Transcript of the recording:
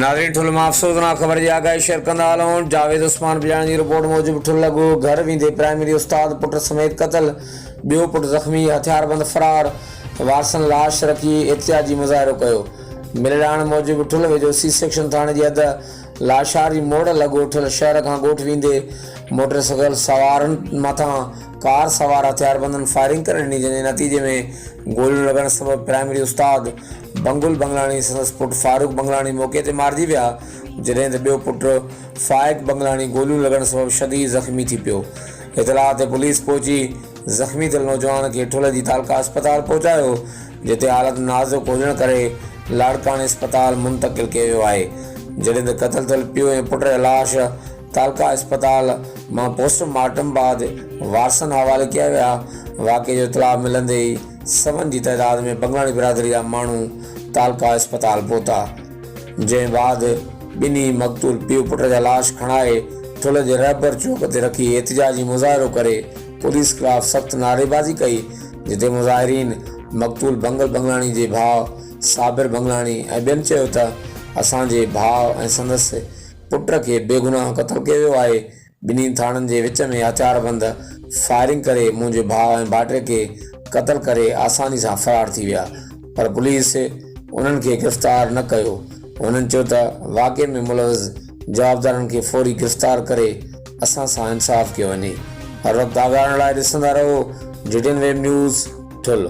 ناظرين ٺل مان افسوسناڪ خبر جي آگاهي شيئر ڪندا هلون جاويد عثمان بجاڻي جي رپورٽ موجب ٺل لڳ گهر ويندي پرائمري استاد پٽ سميت قتل، ٻيو پٽ زخمي، هٿياربند فرار، وارثن لاش رکي احتجاجي مظاهرو ڪيو. مليل موجب ٺل ويجهو سي سيڪشن ٿاڻي جي حد لاشاري موڙ لڳ ٺل شهر کان ڳوٺ ويندي موٽر سائيڪل سوارن مٿان ڪار سوار هٿياربندن فائرنگ ڪري ڏني جنهن جي نتيجي ۾ گوليون لڳڻ سبب پرائمري استاد بنگل بنگلاڻي سندس پٽ فاروق بنگلاڻي موقعي تي مارجي ويا جڏهن ته ٻيو پٽ فائق بنگلاڻي گوليون لڳڻ سبب شديد زخمي ٿي پيو. اطلاع تي پوليس پهچي زخمي ٿيل نوجوان کي ٺلهه جي تعلقه اسپتال پهچايو جتي حالت نازڪ هجڻ ڪري لاڙڪاڻي اسپتال منتقل ڪيو ويو آهي جڏهن ته قتل ٿيل پيء ۽ پٽ جا لاش تعلقه اسپتال مان پوسٽ مارٽم بعد وارثن حوالي ڪيا ويا واقعي جو اطلاع ملندي ئي سون جي تعداد ۾ بنگلاڻي برادري جا ماڻهو تعلقه اسپتال پهتا جنهن بعد ٻنهي مقتول پيء پٽ جا لاش کڻائي ٺلهه جي رهبر چوڪ تي رکي احتجاجي مظاهرو ڪري پوليس خلاف سخت نعريبازي ڪئي جتي مظاهرين مقتول بنگل بنگلاڻي جي ڀاء صابر بنگلاڻي ۽ ٻين چيو ته اسان جي ڀاء ۽ سندس پٽ کي بيگناهه قتل ڪيو ويو آهي، ٻنهي ٿاڻن جي وچ ۾ هٿياربند فائرنگ ڪري منهنجي ڀاء ۽ ڀائٽي کي قتل ڪري آساني سان فرار ٿي ويا پر پوليس انهن کي گرفتار نه ڪيو، هنن چيو ته واقعي ۾ ملوث جوابدارن کي فوري گرفتار ڪري اسان سان انصاف ڪيو وڃي. هر وقت آگاهه رهڻ لاء ڏسندا رهو G T N web news Thul.